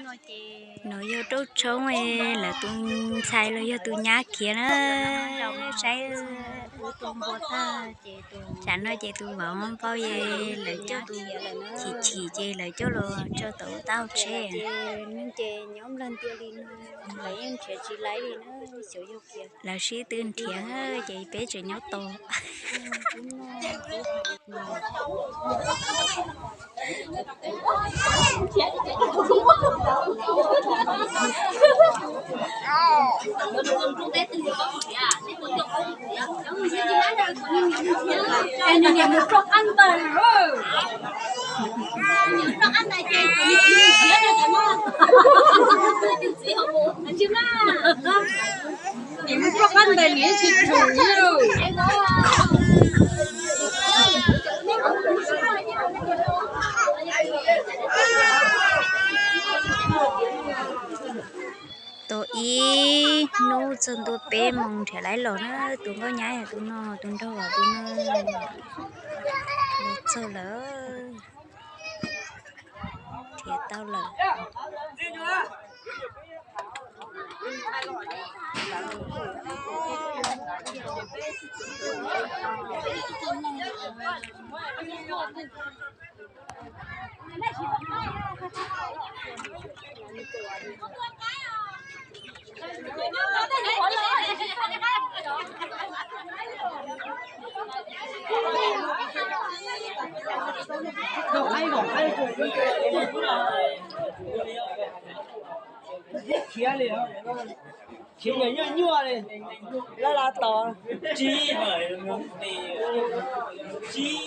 No yog rooj tshoob, lawv tus ntxhais los yog tus nyab khiav na. Saib, tsam no ces tus vauv npau ye, lawv coj tus chim chim ces lawv coj los tso tau tsheb. Lawv sib tw nrhiav ces peb tseem nyob tos. Tau ib hnub txog ntua peb moos nrhiav lawv los na, tus nkauj nyab yog tus no, tus nraug yog tus no. Los txog lawm, nrhiav tau lawm. Khiav li, khiav nyuaj nyuaj li, lab lab tos, tsis, tsis.